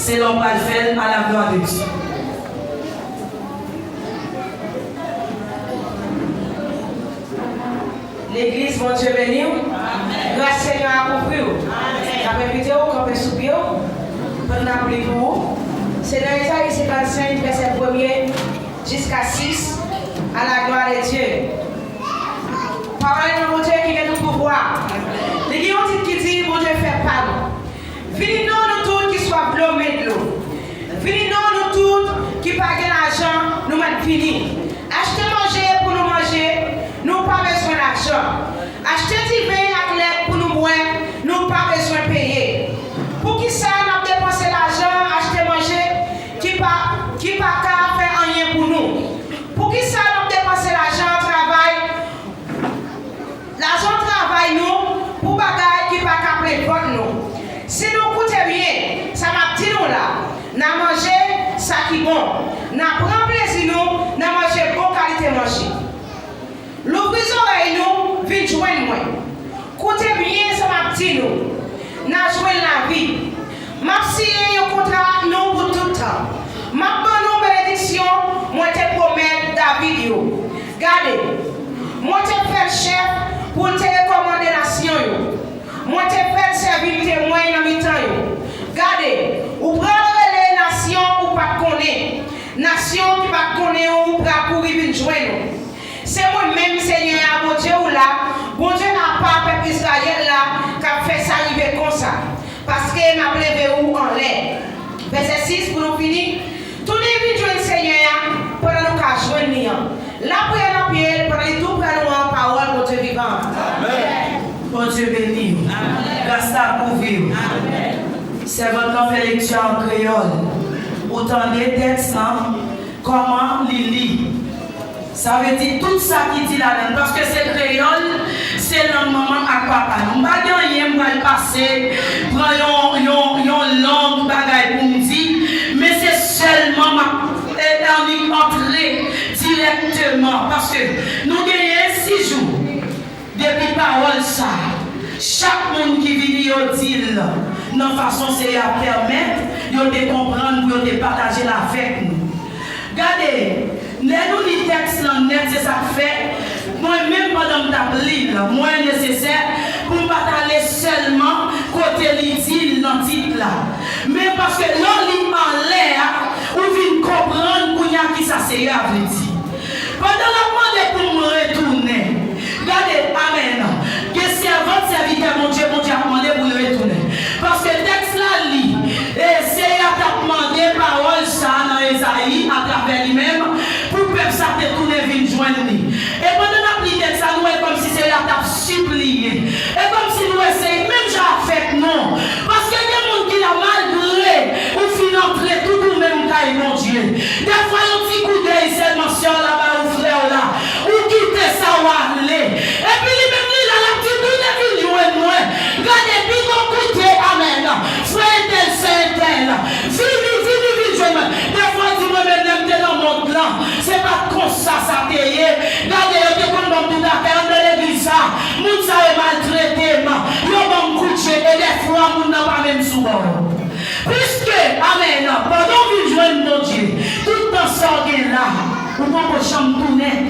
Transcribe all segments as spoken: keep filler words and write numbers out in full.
Selon pral fè l a la glwa de Dye. Legliz, Bondye beni w. Gras Senyè a kouvri w. N ap envite w kanpe sou pye w pandan n ap li pou ou. Se nan Ezayi senkannsenk, vèsè premye jiska sis, a la glwa de Dye. Pawòl nan Bondye ki gen tout pouvwa. Li gen yon tit ki di, Bondye fè pa nou. Vini non nou tout ki swaf dlo, men dlo. Vini non nou tout ki pa gen lajan, nou mèt vini. Achte manje pou nou manje, nou pa bezwen lajan. Achte diven ak lèt pou nou bwè, nou pa bezwen peye. Poukisa n ap depanse lajan achte manje ki pa, ki pa ka fè anyen pou nou? Poukisa n ap depanse lajan travay Lajan travay nou pou bagay ki pa ka plen vant nou. Si nou koute byen sa m ap di nou la, n a manje sa ki bon, n a pran plezi nou nan manje bon kalite manje. Louvri zòrèy nou, vin jwenn mwen. Koute byen sa m ap di nou, n a jwenn lavi. M ap siyen yon kontra ak nou pou tout tan. M ap ban nou benediksyon mwen te pwomèt David yo. Gade, mwen te fè l chèf pou l te rekòmande nasyon yo. Mwen te fè l sèvi m temwen nan mitan yo. Gade, ou pral rele nasyon ou pa t konnen. Nasyon ki pa t konnen ou pral kouri vin jwenn ou. Se mwen menm, Senyè a, Bondye w la, Bondye apa pèp Izrayèl la, k ap fè sa rive konsa, paske m ap leve ou anlè. Vèsè sis pou nou fini. Tounen vin jwenn Senyè a pandan nou ka jwenn li an. Lapriyè nan pye l pandan li tou pran nou an pawòl Bondye vivan an. Amèn. Bondye beni w. Gras la kouvri w. Sèvant lan fè lekti an kreyòl. Ou tande tèks lan, kòman li li. Sa vle di tout sa ki di ladan l, paske se kreyòl, se lang manman ak papa nou. M pa gen anyen m pral pase, pran yon, yon, yon long bagay pou m di, men se sèlman m ap, e, annik antre dirèkteman, paske nou genyen sis jou depi pawòl sa a. Chak moun ki vini, yo di l nan fason Seyè a pèmèt yo te konprann pou yo te pataje l avèk nou. Gade, lè nou li tèks lan nèt, se sa k fè, mwen menm, pandan m t ap li l, mwen wè nesesè pou m pa t ale sèlman kote li di l nan tit la. Men paske lè w li anlè a, ou vin konprann kounye a kisa Seyè a vle di. Pandan l ap mande pou m retounen, gade, amèn. Gen sèvant, sèvitè Bondye, Bondye ap mande pou l retounen. Paske tèks la li, e Seyè a t ap mande pawòl sa a nan Ezayi atravè li menm, pou pèp sa te tounen vin jwenn li. E pandan n ap li tèks la, nou wè kòmsi Seyè a t ap sipliye. E kòmsi nou wè se menm jan avèk nou. Paske gen moun ki la malgre ou fin antre tout ou menm kay Bondye. Dèfwa yon ti koudèy sèlman sè w la ba ou, frè w la, ou kite sa w ale. Epi li menm li la, l ap di, tounen vin jwenn mwen. Gade, pito koute, amèn. Frè entèl, sè entèl, vini, vini, vin jwenn mwen. Dèfwa di mwen menm lè m te nan mond lan, se pa t konsa sa te ye. Gade, yo te konn ban m tout afè anndan legliz sa. Moun sa yo maltrete m, yo ban m kout je, e dèfwa moun nan pa menm sou bò yo. Piske, amèn, pandan w vin jwenn Bondye, tout tan sa w gen la, ou poko janm tounen.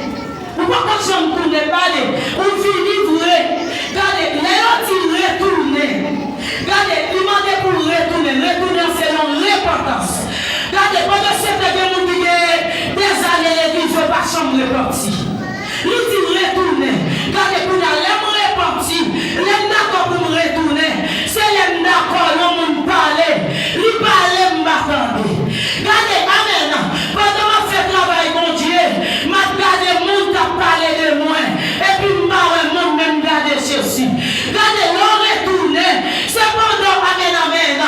Ou poko janm tounen, gade, ou vini vre. Gade, lè yo di retounen, gade, li mande pou retounen. Retounen an se yon repantans. Gade, pandan se tan gen moun ki gen dèzane legliz, yo pa janm repanti. Li di retounen. Gade kounye a, lè m repanti, lè m dakò pou m retounen, se lè m dakò yon moun pale, li pale m pa tande. Gade, amèn. Pandan m ap fè travay Bondye, m ap gade moun k ap pale de mwen, epi m pa wè moun, men m gade Jezi. Gade, lè w retounen, se pandan, amèn, amèn,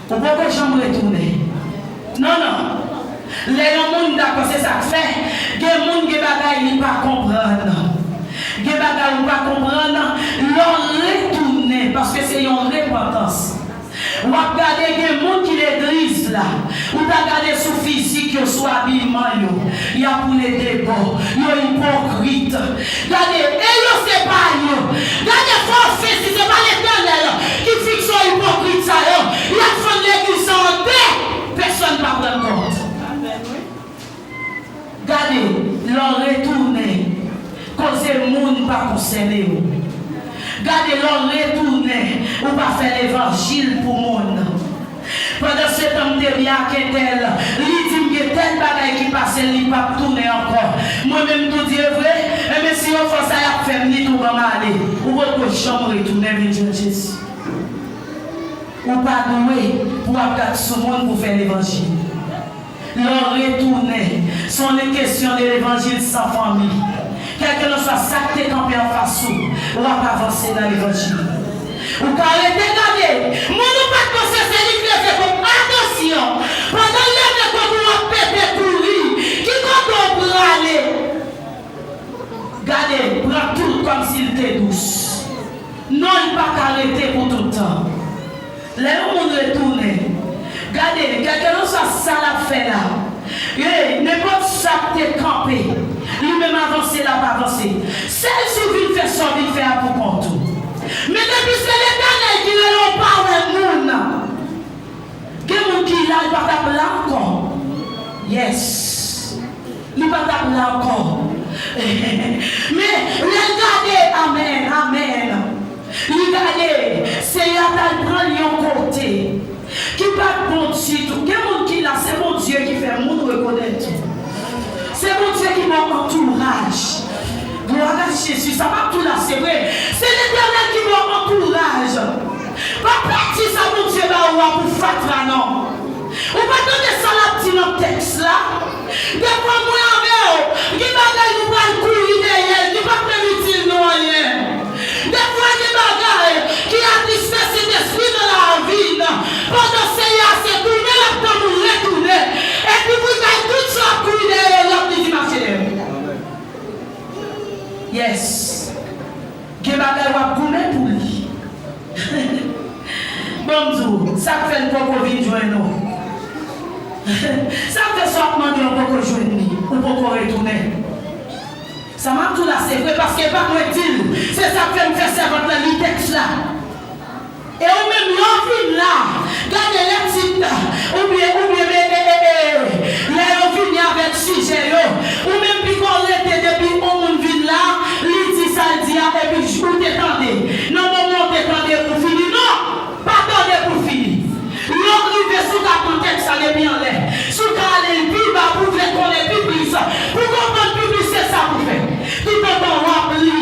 Ou poko janm retounen. Non, non. Lè yon moun dakò, se sa k fè gen moun, gen bagay li pa konprann. Gen bagay ou pa konprann, lè w retounen, paske se yon repantans. W ap gade gen moun ki legliz la, ou ta gade sou fizik yo, sou abiman yo, y ap woule de bò, yo ipokrit. Gade, e yo se pa yo. Gade fòse, si se pa Letènèl ki fikse ipokrit sa yo, y ap fann legliz sa an de, pèsonn pa pran kont. Gade, lè w retounen, koze moun pa konsène w. Gade, lè w retounen, ou pa fè levanjil pou moun. Pandansetan, m te byen ak entèl, li di m gen tèl bagay ki pase l, li p ap tounen ankò. Mwen menm tou di, e vre? Enben, si yo fè sa y ap fè m, li tou ban m ale. Ou poko janm retounen vin jwenn Jezi. Ou pa dwe pou w ap gad sou moun pou fè levanjil. Lè w retounen, se yon kesyon de levanjil san fanmi. Kèlkelanswa sa k te kanpe anfas ou, w ap avanse nan levanjil. Ou ka rete gade, moun ou pa t panse se li k leve kont, atansyon, pandan l leve kont ou, w ap pete kouri, ki kote w prale? Gade, pran tout kòmsi l te dous. Non, li pa ka rete pou tout tan. Lè yon moun retounen, gade, kèlkelanswa sa l ap fè la, e nenpòt sa k te kanpe, li menm avanse l ap avanse. Sèl si w vin fè sa w vin fè a pou kont ou. Men depi se Letènèl ki rele w pa wè moun, gen moun ki la, li pa t ap la ankò. Yes. Li pa t ap la ankò. Men, lè l gade, amèn, amèn. Li gade, Seyè a t al pran l yon kote ki pa t bon ditou. Gen moun ki la, se Bondye ki fè moun rekonèt ou. Se Bondye ki ba w antouraj. Glwa a Jezi, sa m ap di w la, se vre. Se Letènèl ki ba w antouraj. Pa pèdi sa Bondye ba ou a pou fatra, non. Ou pa tande sa l ap di nan tèks la? Defwa mwen avè w, gen bagay nou pral kouri dèyè l, ki p ap menm itil nou anyen. Defwa gen bagay ki atriste Sentespri nan lavi n, pandan Seyè a se tounen l ap tann ou retounen. Epi pou l bay tout sa w ap kouri dèyè yo, l ap vini mache dèyè w. Yes. Gen bagay w ap goumen pou li. Ban m di w, sa k fè l poko vin jwenn ou? Sa k fè sa w ap mande w poko jwenn li, ou poko retounen? Sa m ap di w la, se vre, paske e pa mwen k di l. Se sa k fè m fè sèvant lan li tèks la. E ou menm, lè w vin la, gade lè tit, oubyen, oubyen, e, e, e, e, lè yo vini avèk sijè yo, ou menm piko w rete depi yon moun vin la, li di sa l di a, epi ou te tande. Nan moman w te tande pou fini, non, pa tande pou fini. Lè w rive, si w ka pran tèks la depi anlè, si w ka ale l pi ba pou w vle konnen pi plis, pou w konprann pi plis, se sa pou fè. Toutotan w ap li,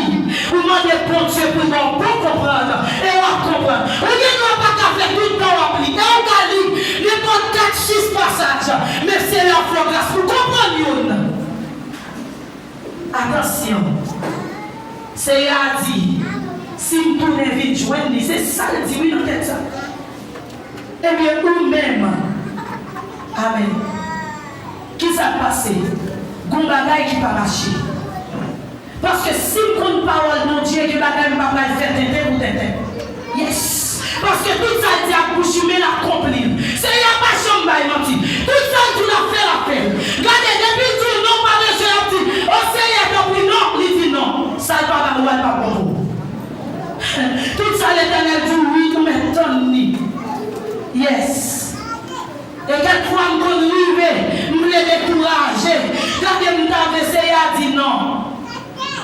ou mande Bondye pou l ba w bon konprann, e w ap konprann. Ou gen dwa pa ka fè tout tan w ap li, e ou ka li nenpòt kat, sis pasaj, men Seyè a fè w gras pou w konprann youn. Atansyon! Seyè a di, si m tounen vin jwenn li, se sa l di wi nan tèks sa. Ebyen, ou menm. Amèn. Kisa k pase? Gon bagay ki pa mache. Paske si m konn pawòl Bondye, gen bagay m pa pral fè tenten pou tenten. Yes. Paske tout sa l di ak bouch li, men l akonpli l. Seyè a pa janm bay manti. Tout sa l di l ap fè, l ap fè l. Gade, depi l di w non, w pa bezwen ap di, o Seyè, tanpri non, li di non. Sa l pa ba ou a, l pa bon pou ou. Tout sa Letènèl di w wi, ou mèt tann li. Yes. E kèk fwa m konn rive, m vle dekouraje. Gade m ta vle, Seyè a di non.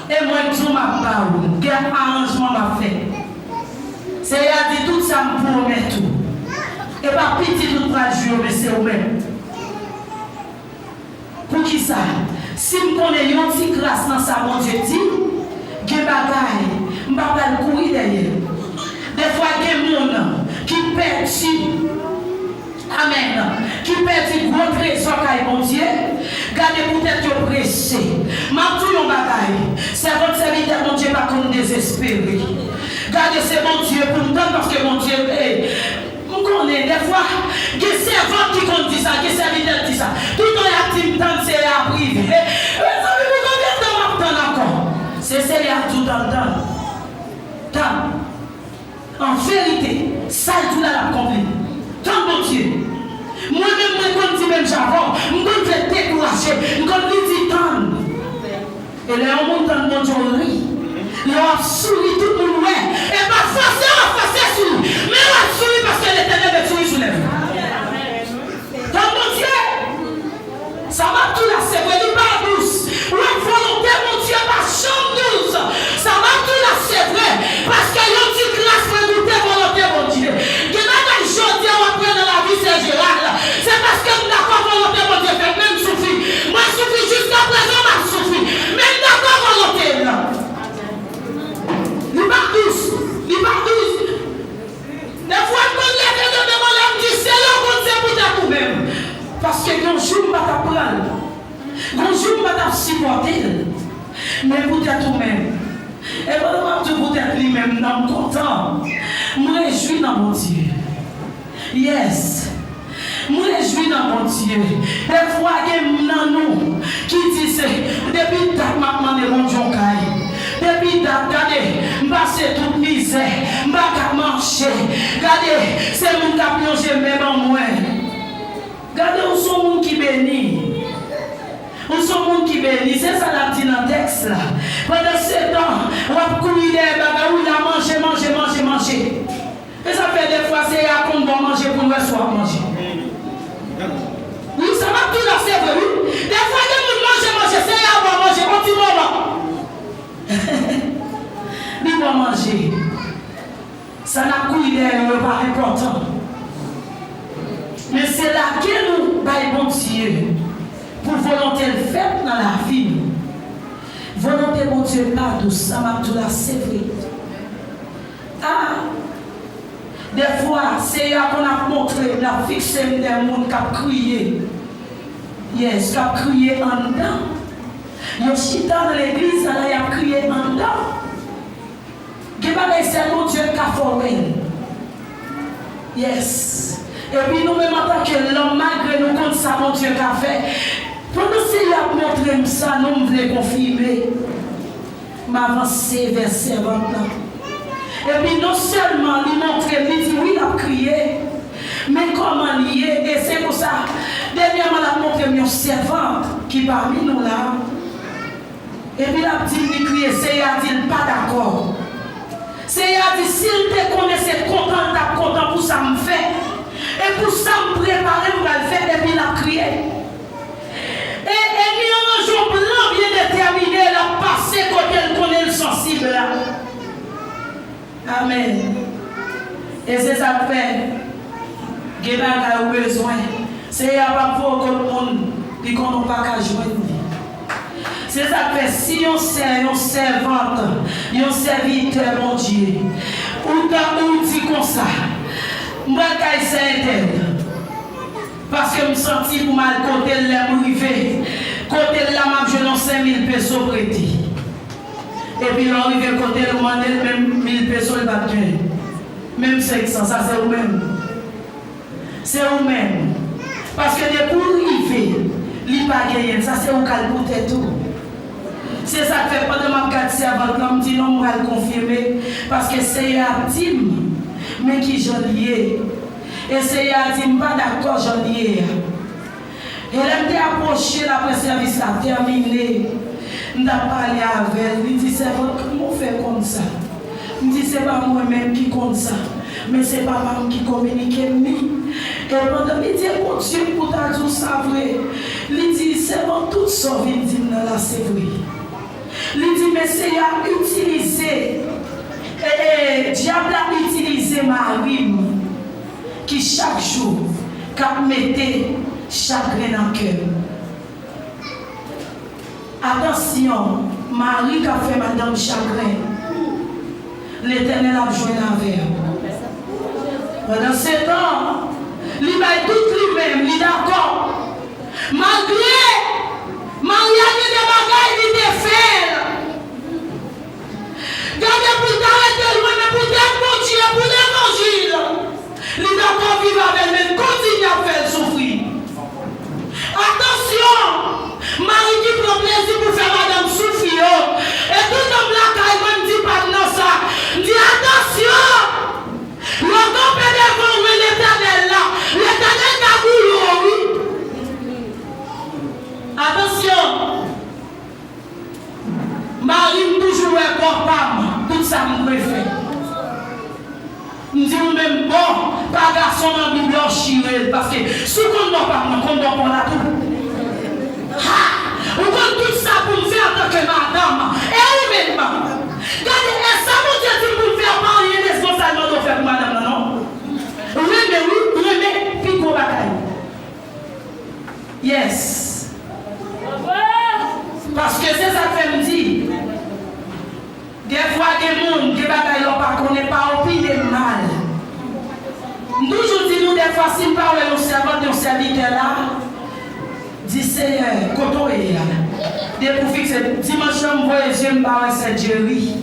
E mwen k di w m ap ba ou, gen aranjman m ap fè. Seyè a di tout sa m pwomèt ou. E pa pitit ou t pral jwi yo, men se ou menm. Poukisa? Si m konnen yon ti kras nan sa Bondye di, gen bagay m pa pral kouri dèyè l. Defwa gen moun ki pèdi, amèn, ki pèdi gwo trezò kay Bondye, gade poutèt yo prese. M ap di w yon bagay, sèvant sèvitè Bondye pa konn dezespere. Gade se Bondye pou m tann paske Bondye, eh, M konnen, defwa, Sa l di w la, l ap konpli. Tann Bondye. Mwen menm, mwen konn di menm jan avè w. M konn fè dekouraje. M konn li di tann. E lè yon moun tann Bondye, w ri. Lè w ap souri, tout moun wè. E pa fòse w ap fòse souri. Men w ap souri paske Letènèl met souri sou lèv ou. Tann Bondye. Sa m ap di w la, se vre, li pa dous. Wè, volonte Bondye pa janm dous. Sa m ap di w la, se vre. Paske yon ti gras mwen goute volonte Bondye. Gen bagay jodi a w ap wè nan lavi Sè Jeral. Se paske m dakò volonte Bondye fèt, men m soufri. Mwen soufri jiska prezan, m ap soufri. Men m dakò volonte l. Li pa dous. Li pa dous. Defwa m konn leve demen m anlè, m di, Seyè, ou konn se poutèt ou menm. Paske gen jou m pa t ap pran l. Gen jou m pa t ap sipòte l. Men poutèt ou menm. E pandan m ap di w poutèt li menm nan, m kontan. M rejwi nan Bondye. Yes. M rejwi nan Bondye. Defwa gen m nan nou ki di se depi dat m ap mande Bondye yon kay. Depi dat, gade, m pase tout mizè. M pa ka mache. Gade, se moun k ap lonje men ban mwen. Gade, ou se yon moun ki beni. Ou se yon moun ki beni. Se sa l ap di nan tèks la. Pandan se tan, w ap kouri dèyè bagay, ou la manje, manje, manje, manje. E sa fè defwa Seyè a konn ba w manje pou l wè si w ap manje. Wi, sa m ap di w la, se vre, wi. Defwa gen moun manje, manje, Seyè a ba w manje, yon ti moman. Li ba w manje. Sa n ap kouri dèyè yo pa enpòtan. Men se lage nou bay Bondye pou volonte l fèt nan lavi nou. Volonte Bondye pa dous, sa m ap di w la, se vre. Ah! Defwa, Seyè a konn ap montre m, l ap fikse m dèyè moun k ap kriye. Yes, k ap kriye anndan. Yo chita nan legliz la, y ap kriye anndan. Gen bagay sèl Bondye k ka fè w wè l. Yes. Epi nou menm antanke lòm, malgre nou konn sa Bondye ka fè, pandan Seyè ap montre m sa, non, m vle konfime. M avanse vè sèvant lan. Epi non sèlman li montre m, li di wi, l ap kriye. Men kòman l ye? E se konsa, dènyèman, l ap montre m yon sèvant ki pami nou la. Epi l ap di m li kriye, Seyè a di l pa dakò. Seyè a di si l te konnen se kontan l t ap kontan pou sa m fè, e pou sa m prepare m pral fè, epi l ap kriye. E enmi an ranje yon plan byen detèmine, l ap pase kote l konnen l sansib la. Amèn. E se sa k fè, gen bagay ou bezwen, Seyè a p ap voye w kot moun li konnen w pa ka jwenn li. Se sa k fè, si yon sè, yon sèvant, yon sèvitè Bondye, ou ta, ou di konsa, m pral kay sè entèl, paske m santi pou m al kote l, lè m rive kote l la, m ap jwenn yon senk mil peso prete. Epi lè w rive kote l, ou mande l menm mil peso, l pa t gen. Menm senk san, sa se ou menm. Se ou menm. Paske depi w rive, li pa genyen l. Sa se ou k al pou tèt ou. Se sa k fè pandan m ap gad sèvant lan, m di non, m pral konfime. Paske Seyè a di m, men kijan l ye. E Seyè a di m pa dakò jan l ye a. E lè m te apwoche l apre sèvis la tèmine, m t ap pale avè l. Li di, sèvant, kòman w fè konn sa? M di, se pa mwen menm ki konn sa, men se papa m ki kominike m li. E pandan li di, e Bondye m pou ta di w sa vre. Li di, sèvant, tout sa w vin di m nan la, se vre. Li di, men Seyè a itilize, e, e, dyab la itilize mari m ki chak jou k ap mete chagren nan kè m. Atansyon, mari k ap fè madanm chagren, Letènèl ap jwenn avè w. Pandan se tan, li bay dout li menm, li dakò. Malgre mari a gen de bagay li te fè l. Gade pou l ta rete lwen, men poutèt Bondye, pou levanjil, li dakò viv avè l, men l kontinye ap fè l soufri. Atansyon! Mari ki pran plezi pou fè madanm soufri yo. E tout nonm lakay mwen, m di pa m nan sa. M di, atansyon! Lè w kanpe Gason nan Bib la, w chire l, paske si w konn bò pa m nan, konn bò pa w la tou. Ha! Ou konn tout sa pou m fè antanke madanm. E ou menm? Gade, e sa Bondye di m pou m fè a pa anyen de sa l mande w fè pou madanm nan, non. Renmen, wi, renmen, pi gwo bagay. Yes. Paske se sa k fè m di, dèfwa gen moun, gen bagay lè w pa konnen, pa opine mal. M toujou di nou, dèfwa, si m pa wè yon sèvant, yon sèvitè la, di, Seyè, kote w ye a? Depi w fikse, dimanch lan, m voye zye m, m pa wè sè Jerry.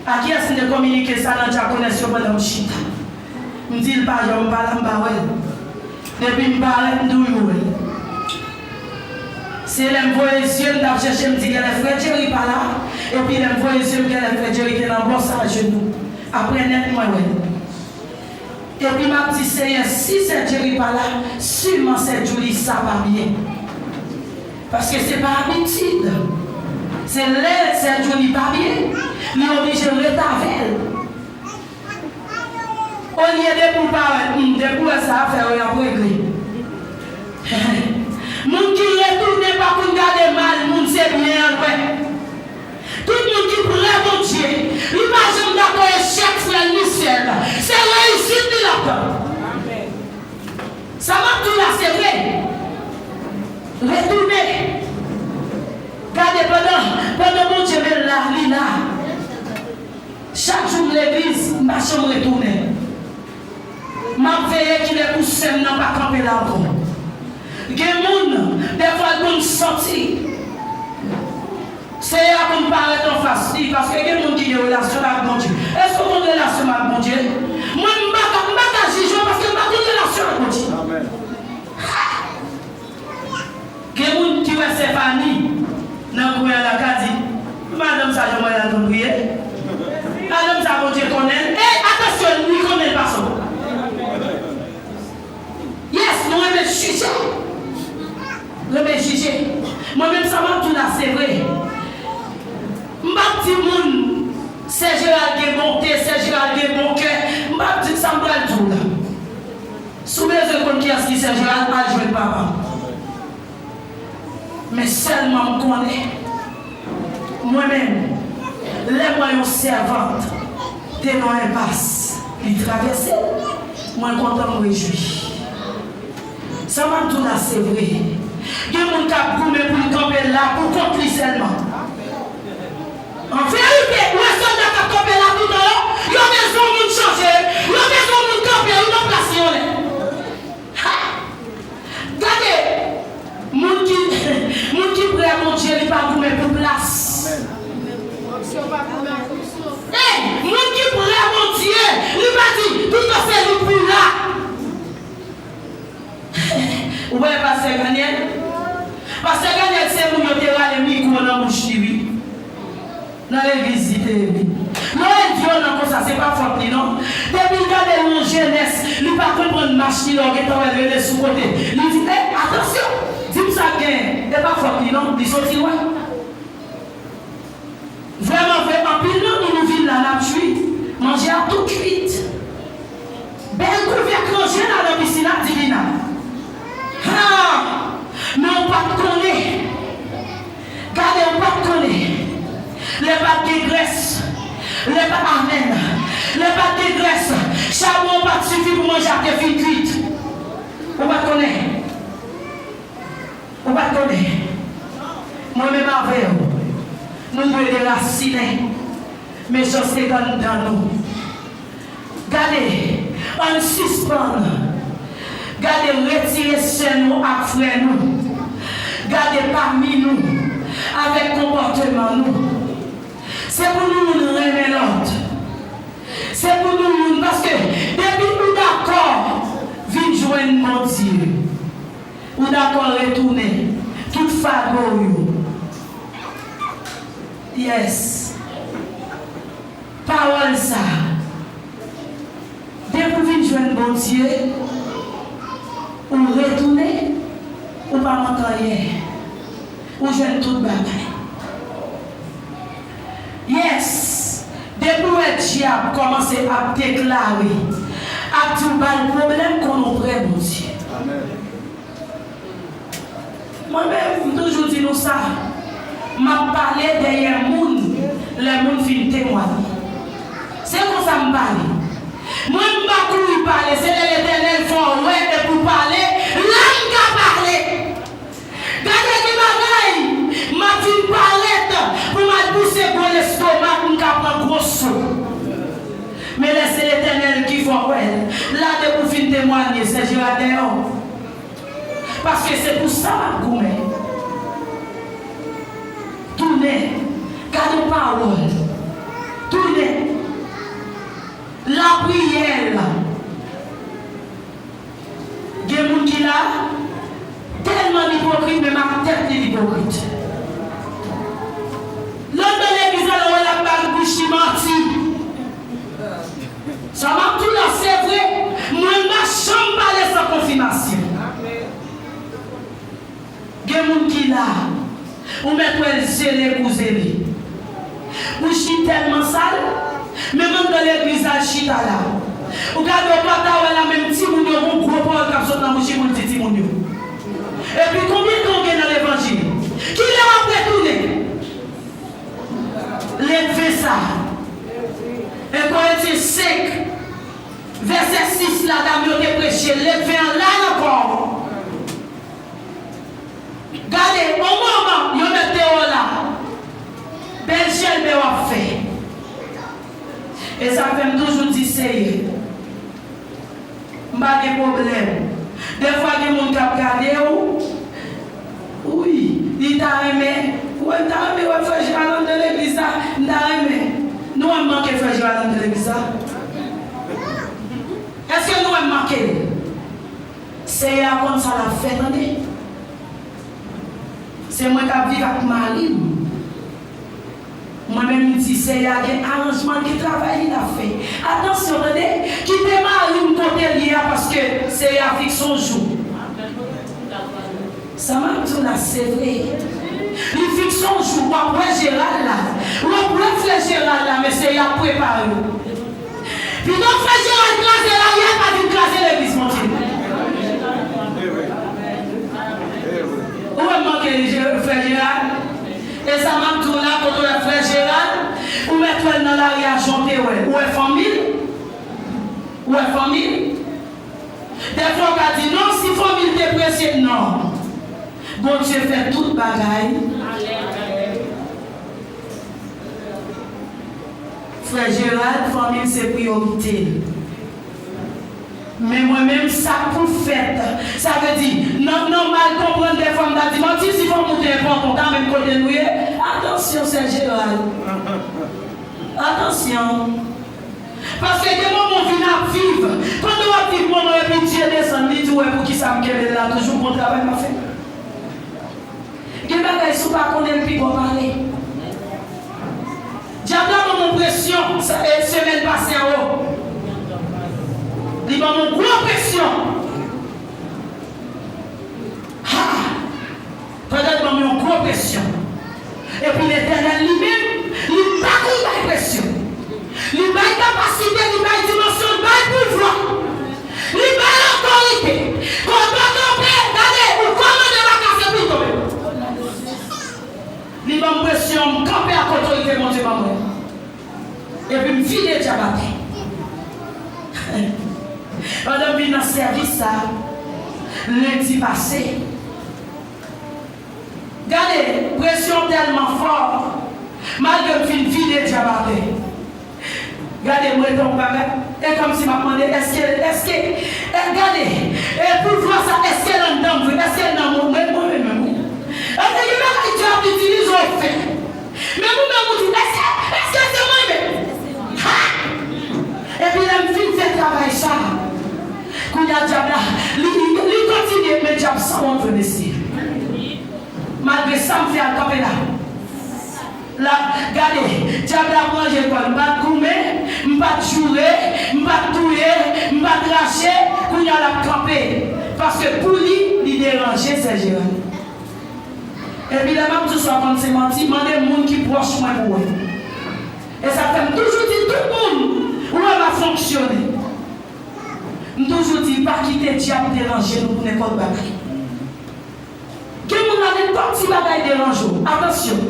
A kiyès m te kominike sa nan dyakonès yo pandan m chita? M di l pa janm pa la, m pa wè l. Depi m parèt, m di w wè l. Se lè m voye zye m, m t ap chèche, m di genlè frè Jerry pa la. Epi lè m voye zye m, genlè frè Jerry te nan bò sa ajenou. Apre nèt, mwen wè l. Epi m ap di, Seyè, si sè Jerry pa la, siman sè Julie sa pa byen. Paske se pa abitid. Se lè sè Julie pa byen, li oblije ret avè l. Olye depi w parèt, hmm, depi w wè sa, afè yo y ap regle. Moun ki retounen pa konn gade mal moun, se byen an l wè. Tout moun ki prè Bondye, li pa janm dakò echèk frè l ni sè l. Se reyisit li l ap tann. Sa m ap di w la, se vre. Retounen. Gade, pandan, pandan Bondye men l la, li la. Chak jou m legliz, m pa janm retounen. M ap veye kilè pou sè m nan pa kanpe la ankò. Gen moun, dèfwa, l konn santi Seyè a konn parèt anfas li, paske gen moun ki gen relasyon ak Bondye. Èske w konn relasyon m ak Bondye? Mwen, m pa ka, m pa ka jije w paske m pa konn relasyon ak Bondye. Amèn. Gen moun ki wè Stéphanie nan kwen an la ka di, madanm sa jan mwen la konn priye. Madanm sa Bondye konnen l. E, atansyon, li konnen l pase w. Yes, nou renmen jije. Renmen jije. Mwen menm sa m ap di w la, se vre. M p ap di moun, sè Gerald gen bonte, sè Gerald gen bon kè. M p ap di sa m pral di w la. Si w bezwen konn kiyès ki sè Gerald, al jwenn papa m. Men sèlman m konnen, mwen menm, lè m wè yon sèvant te nan enpas, li travèse l, mwen kontan, m rejwi. Sa m ap di w la, se vre. Gen moun k ap goumen pou l kanpe la pou kont li sèlman. An verite, ou wè sòlda k ap kanpe la toutan yo, yo bezwen yon moun chanje, yo bezwen yon moun kanpe wi nan plas li yo lè. Ha! Gade, moun ki, moun ki prè Bondye, li pa goumen pou plas. Ey, moun ki prè Bondye, li pa di, toutan se li pou la. Ou wè pastè Daniel? Pastè Daniel se moun yo te rale mikwo nan bouch li, wi. Nan legliz li te ye, wi. Lè w wè l vyolan konsa, se pa fòt li, non. Depi l gade l nan jenès, li pa konprann mach li, lè w gentan wè l rele sou kote. Li di, "Ey, atansyon! Di m sa k genyen." E pa fòt li, non. Li soti lwen. Vrèman vre, anpil nan nou, nou vin la, n ap jwi. Manje a tou kwit. Bèl kouvèk ranje la nan pisin ak divina. Ha! Men w pa t konnen. Gade, w pa t konnen. Lè pa t gen grès. Lè pa, amèn. Lè pa t gen grès. Chabon an pa t sifi pou manje a te fin kwit. Ou pa t konnen. Ou pa t konnen. Mwen menm avè w, nou dwe derasinen mechanste k anndan nou. Gade, ann sispann gade retire sè nou ak frè nou. Gade pami nou avèk konpòteman nou. Se pou nou youn renmen lòt. Se pou nou youn, paske depi ou dakò vin jwenn Bondye, ou dakò retounen tout fado w yo. Yes. Pawòl sa a, depi w vin jwenn Bondye, ou retounen, ou pa manke anyen. Ou jwenn tout bagay. Yes! Depi w wè dyab kòmanse ap deklare, Ap di w ba l pwoblèm, konnen w prè Bondye. Mwen menm, m toujou di nou sa, m ap pale dèyè moun lè moun fin temwaye. Se konsa m pale. Mwen, m pa kouri pale, se lè Letènèl fè w wè epi w pale, la m ka pale. Gade ki bagay, m ap vin parèt pou m al pouse gwo lestomak, m ka pran gwo so. Men lè se Letènèl ki fè w wè l, la depi w fin temwaye, Sè Jera dèyè w. Paske se pou sa m ap goumen. Tounen, gade yon pawòl. Tounen. Lapriyè. Gen moun ki la, tèlman l ipokrit, menm ak tèt li l ipokrit. Lè w nan legliz la, lè w wè l ap bay bouch li manti. Sa m ap di w la, se vre. Mwen, m pa janm pale san konfimasyon. Gen moun ki la, ou mèt wè l zele kou zele. Bouch li tèlman sal, menm anndan legliz la, l chita la. Ou gade, ou pa ta wè la, menm timoun yo, gon gwo pawòl k ap sot nan bouch li pou l di timoun yo. Epi konbyen tan w gen nan levanjil? Kilè w ap retounen? Leve sa. En Korentyen senk, vèsè sis la, dam yo te preche, leve an la nan kò w. Gade, yon moman, yo mete w la. Bèl jèlbè w ap fè. E sa k fè m toujou di, Seyè, m pa gen pwoblèm. Dèfwa, gen moun k ap gade w. Wi, li ta renmen. Wi, m ta renmen wè frè Gerald anndan legliz la. M ta renmen. Nou wè m manke frè Gerald anndan legliz la? Èske nou wè m manke l? Seyè a konn sa l ap fè, tande. Se mwen k ap viv ak mari m. Mwen menm, m di, Seyè a gen aranjman, gen travay li l ap fè. Atansyon, tande, kite mari m kote l ye a, paske Seyè a fikse yon jou. Sa m ap di w la, se vre. Li fikse yon jou, w ap wè Gerald la. W ap wè frè Gerald la, men Seyè ap prepare w. Pito frè Gerald kraze lari a, pa vin kraze legliz Bondye. Ou wè m manke li, Je-, frè Gerald? E sa m ap di w la, kote w wè frè Gerald, ou mèt wè l nan lari a, jan w te wè. Ou wè fanmi l? Ou wè fanmi l? Dèfwa w ka di, non, si fanmi l te prese, non. Bondye fè tout bagay. Frè Gerald, fanmi l se priyorite l. Men mwen menm, sa k pou fèt, sa vle di, nan, nan mal konprann, dèfwa m ta di, manti, si fanmi w te enpòtan, w ta menm kote nou ye. Atansyon, sè Gerald. Atansyon. Paske gen moman w vin ap viv. Pandan w ap viv moman, epi Dye desann, li di w, wè poukisa m kenbe l la toujou, bon travay m ap fè. Gen bagay, si w pa konnen l, piga w pale. Dyab la ban m yon presyon, sa, e, semèn pase a, o. Li ban m yon gwo presyon. Ha! Pandan l ban m yon gwo presyon. Epi Letènèl li menm, li pa konn bay presyon. Li bay kapasite, li bay dimansyon, li bay pouvwa. Li bay otorite. Kote w kanpe, gade, ou kòmande baka, se pou l tonbe. Li ban m presyon, m kanpe ak otorite Bondye ban mwen. Epi m vide dyab atè. Pandan m vin nan sèvis sa, lendi pase, gade, presyon tèlman fò, malgre m fin vide dyab atè. Gade, m rete yon bagay, e kòmsi m ap mande, èske, èske, e gade, e pouvwa sa, èske l anndan m vre, èske l nan mwen, mwen, mwen menm, wi. Èske gen bagay Dyab itilize w fè? Men ou menm ou di, èske, èske se mwen menm? Ha! Epi lè m fin fè travay sa, kounye a dyab la, li, li, li kontinye, men dyab sanwont vre, mesye. Malgre sa m fè al kanpe la. La, gade, dyab la ap ranje kò l. M pa t goumen, m pa t joure, m pa t touye, m pa t rache, kounye a l ap kanpe. Paske pou li, li deranje, sè Gerald. Epi lè m ap di w sa, w konn se manti, mande moun ki pwòch mwen pou wè. E sa fè m toujou di tout moun, ou wè m ap fonksyone. M toujou di, pa kite dyab deranje nou pou nenpòt bagay. Gen moun la, nenpòt ti bagay deranje w. Atansyon.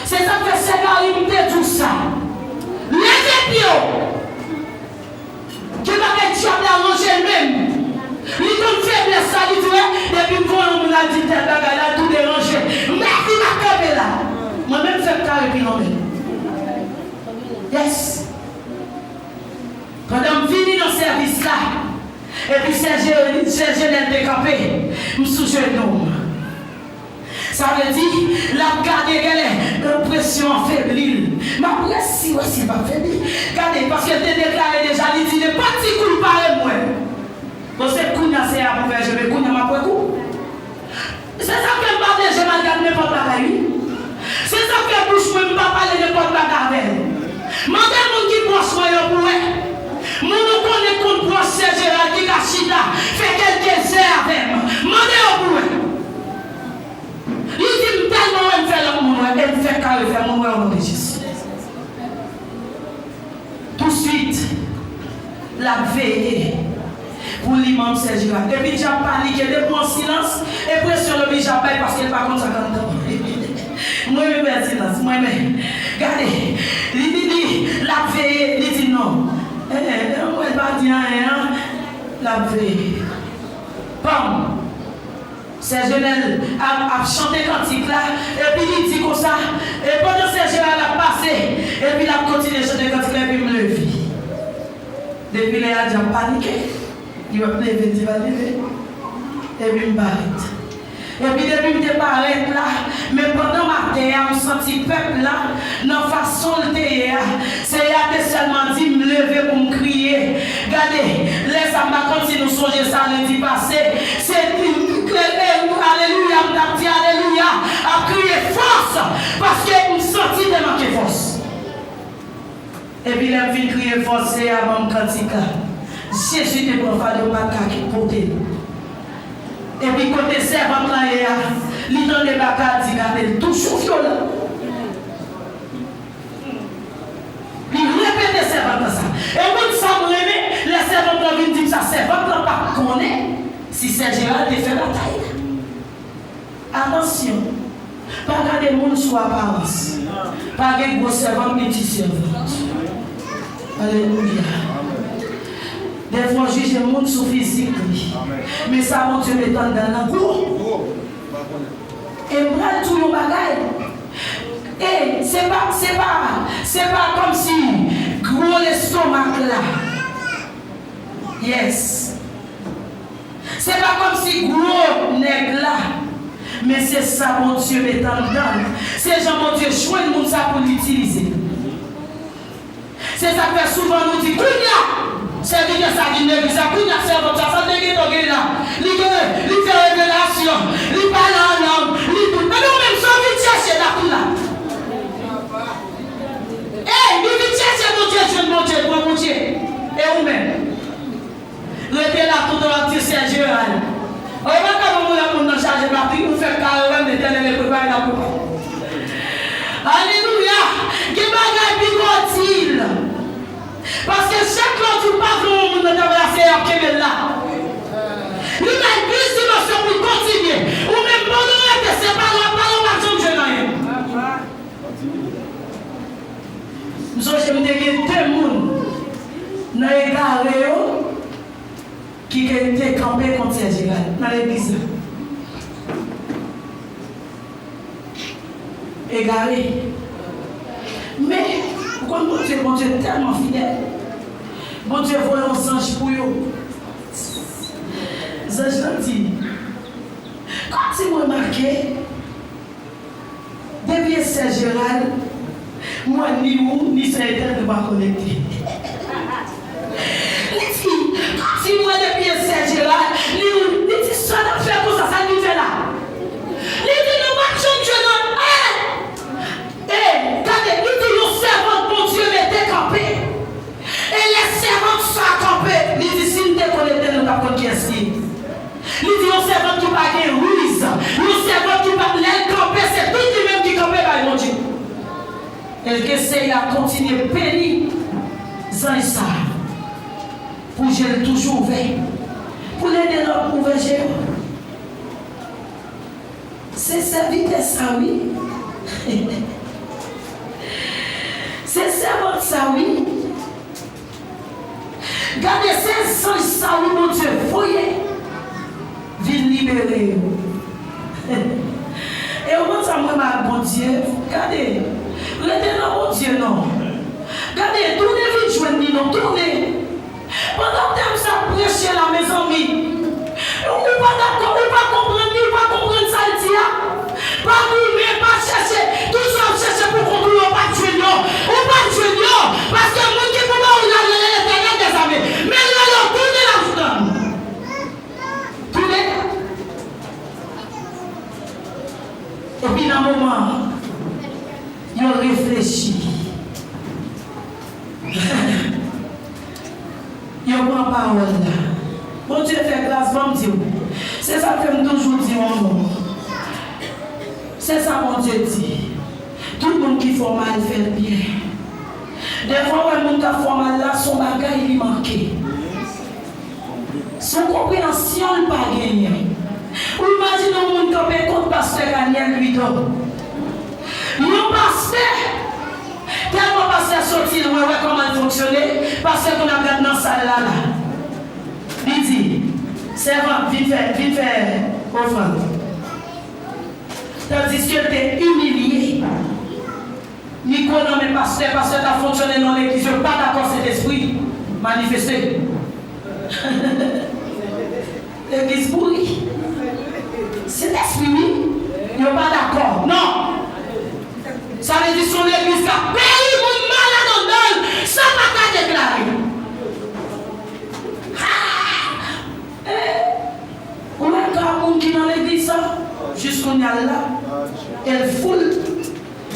Se sa k fè sè Gary m te di w sa. Leve pye w. Gen bagay dyab la ranje l menm. Li konn feblès la, li di, wè, depi m voye yon moun al di tèl bagay la, l tou deranje. M pa di m ap kanpe la. Mwen menm fè m kare pi lonmen. Yes. Pandan m vini nan sèvis la, epi sè Jere-, sè Jenèl te kanpe, m sou jenou m. Sa vle di, l ap gade, genlè, presyon an febli l. M ap resi wè si l p ap febli. Gade, paske l te deklare deja, li di, nenpòt ti kou l pare m wè. Bon, se kounye a Seyè a pou fè je, men kounye a m ap wè kou. Se sa k fè m pa vle je m al gad nenpòt bagay, wi. Se sa k fè bouch mwen, m pa pale nenpòt bagay avè l. Mande moun ki pwòch mwen yo pou wè. Moun ou konnen k konn pwòch sè Jere a ki ka chita, fè kèlke zè avè m. Mande yo pou wè. Li di m tèlman wè m fè lòt moun wè, e m fè kare fè moun wè o non de Jezi. Touswit, l ap veye pou li manm sè Jere a. Epi dyab panike, depi w an silans, e presyon l oblije ap bay paske l pa konn sa k anndan. Mwen renmen silans, mwen renmen. Gade, li, li, li, l ap veye, li di non. Eh, eh, mwen pa di anyen, an. L ap veye. Pam! Sè Jenèl ap, ap chante kantik la, epi li di konsa, e pandan sè Jere a ap pase, epi l ap kontinye chante kantik la, epi m leve. Depi lè a, dyab panike, li wè m leve, li di, "Va leve." Epi m parèt. Epi depi m te parèt la, men pandan maten an, m santi pèp la, nan fason l te ye a, Seyè a te sèlman di m leve pou m kriye. Gade, lè sa m pa konn si nou sonje sa lendi pase, se, e, e, alelouya, m t ap di alelouya, ap kriye fòs, paske m santi te manke fòs. Epi lè m fin kriye fòs, Seyè a ban m kantik la. Jezi te pran fado m pa t ka kit pote l. Epi kote sèvant lan ye a, li tande bagay di gade l toujou vyolan. Li repete sèvant lan sa. E w konn sa m renmen, lè sèvant lan vin di m sa, sèvant lan pa t konnen si sè Jere a te fè batay la. Atansyon, pa gade moun sou aparans. Pa gen gwo sèvant ni ti sèvant. Alelouya. Dèfwa w jije moun sou fizik li. Men sa Bondye mete anndan l nan gwo. E m pral di w yon bagay. E se pa, se pa, se pa kòmsi gwo lestomak la. Yes. Se pa kòmsi gwo nèg la, men se sa Bondye met anndan l. Se jan Bondye jwenn moun sa pou l itilize l. Se sa k fè souvan nou di, kounye a, sèvitè sa vin legliz la, kounye a, sèvant sa, sa l te gentan gen la. Li gen, li fè revelasyon, li pale an lang, li tout. Epi ou menm, sa w vin chèche la, tou la. Ey, li vin chèche Bondye, jwenn Bondye, pran Bondye. E ou menm? Rete la toutan w ap di, "Sè Jeral." Ou pa ka ban yon lòt moun nan chaje batri, ou fè kare wè, Letènèl e prepare la pou ou. Alelouya! Gen bagay pi gwo di l. Paske chak lè w di w pa vle yon moun nan travay la, Seyè ap kenbe l la. Li bay plis dimansyon pou l kontinye. Ou menm pandan w rete, se pale w ap pale, w pa janm jwenn anyen. M sonje m te gen de moun nan egare yo ki te kanpe kont Sè Jeral nan legliz la. Egare. Men, ou konn Bondye, Bondye tèlman fidèl. Bondye voye yon zanj pou yo. Zanj lan di, kòmsi m remake, depi e Sè Jeral, m wè ni ou, ni Sè Etèl, nou pa konekte. Li di, kòmsi m wè depi e Sè Jeral, ni ou, li di, sa n ap fè konsa, sa n vin fè la? Li di, nou pa t janm jwenn nan, eh! Eh, gade, li di, yon sèvant Bondye mete kanpe. E lè sèvant sa kanpe, li di, si n te konekte, nou t ap konn kiyès li ye. Li di, yon sèvant ki pa gen riz, yon sèvant ki pa, lè l kanpe, se tout li menm ki kanpe bay Bondye. E ke Seyè a kontinye beni zanj sa a. Pou je l toujou ouvè. Pou l ede lòt ouvè je yo. Se sèvitè sa wi. Se sèvant sa wi. Gade se zanj sa wi Bondye voye vin libere yo. E ou konn sa mwen mal Bondye. Gade, rete nan Bondye non. Gade, tounen vin jwenn li non, tounen. Pandan tèm sa ap preche la, mezanmi, ou pa dakò, ou pa konprann li, ou pa konprann sa l di a. Pa goumen, pa chèche, tout sa w ap chèche pou kont ou yo, ou pa t jwenn yo. Ou pa t jwenn yo, paske moun ki pou ba ou l la rele Letènèl dèzame. Men lè yo tounen l ap jwenn. Tounen. Epi nan moman an, yo reflechi. Yo pran pawòl la. Bondye fè gras, ban m di w. Se sa k fè m toujou di yon mo. Se sa Bondye di. Tout moun ki fè w mal, fè l byen. Dèfwa w wè moun k ap fè w mal la, se yon bagay li manke. Se yon konpreyansyon l pa genyen. Ou imajine yon moun kanpe kont pastè Daniel Louidor. Yon pastè, tèlman pastè soti, l wè, wè kòman l fonksyone, pastè konn ap gad nan sal la la. Li di, sèvant, vin fè, vin fè ofrann. Tandiske l te imilye. Mikwo nan men pastè, pastè t ap fonksyone nan legliz, yo pa dakò Sentespri manifeste. Legliz pouri. Sentespri wi, yo pa dakò. Non. Sa vle di se yon legliz k ap peri, moun malad anndan l, sa pa ka deklare. Ha! Eh, ou wè ka moun ki nan legliz sa, jis kounye a l la, e l foul.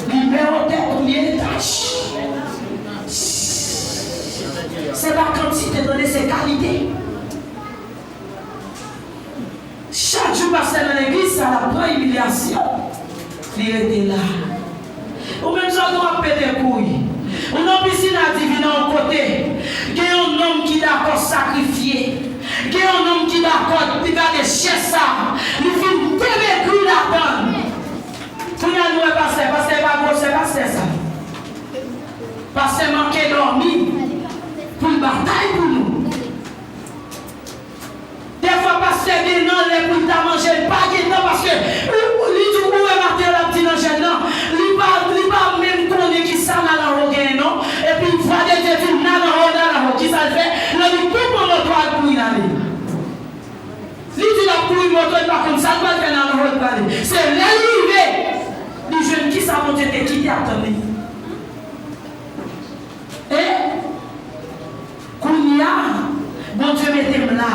Li men otè konbyen etaj? Se pa kantite, tande, se kalite. Chak jou pastè nan legliz sa, l ap pran imilyasyon. Li rete la. Ou menm sa w ap pete kouri. Ou nan pisin adivinè yon kote. Gen yon nonm ki dakò sakrifye. Gen yon nonm ki dakò, li gade chè sa. Li fin demegri ladan l. Kounye a nou wè pastè, pastè pa gwosè pastè sa. Pastè manke dòmi pou l batay pou nou. Dèfwa pastè gen nan lè pou l ta manje, l pa gen tan paske ou, ou, li di ou wè maten an l ap di nan jèn nan, li pa, li pa menm konnen kisa Navajo genyen non. Epi vwa de Dye di Navajo, Navajo, kisa l fè? Lè li tou pran moto al kouri l ale. Li di l ap kouri moto, li pa konn sa l pral fè nan lòt pale. Se lè l rive, li jwenn kisa Bondye te kite ap tann li. E kounye a, Bondye mete m la.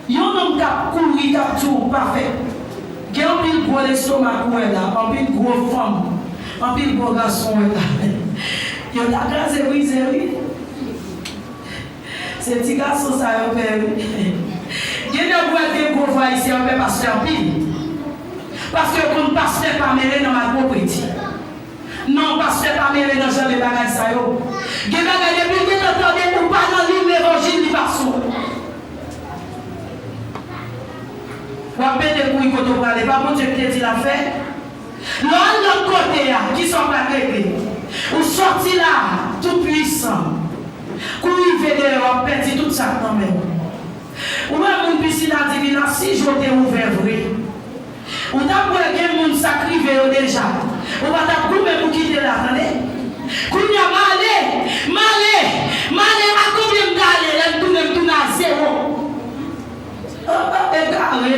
Yon nonm k ap kouri, k ap di w pa fè. Gen anpil gwo lestomak ou wè la, anpil gwo fanm, anpil gwo gason ou wè la. Yo ta kraze brize wi. Se ti gason sa yo pè wi. Gen nèg ou wè gen gwo vwa isi yo pè pastè anpil. Paske yo konn pastè pa mele nan malpwoprete. Non, pastè pa mele nan jan de bagay sa yo. Gen bagay depi l gentan tande ou pa nan liy levanjil li pa sou. W ap pete kouri kote w prale, pa Bondye ki te di l ap fè? Lè w al lòt kote a, kisa w pral regle? Ou sòti la, tou pwisan. Kou w rive deyò, w ap pèdi tout sa k nan men w. Ou wè moun pisin adivina, si je w te ouvè vre, ou t ap wè gen moun sa k rive yo deja. Ou pa t ap goumen pou kite la, tande? Kounye a, m ale, m ale, m ale, a konbyen m t ale, lè m tounen, m tounen a zewo. An, an, egare.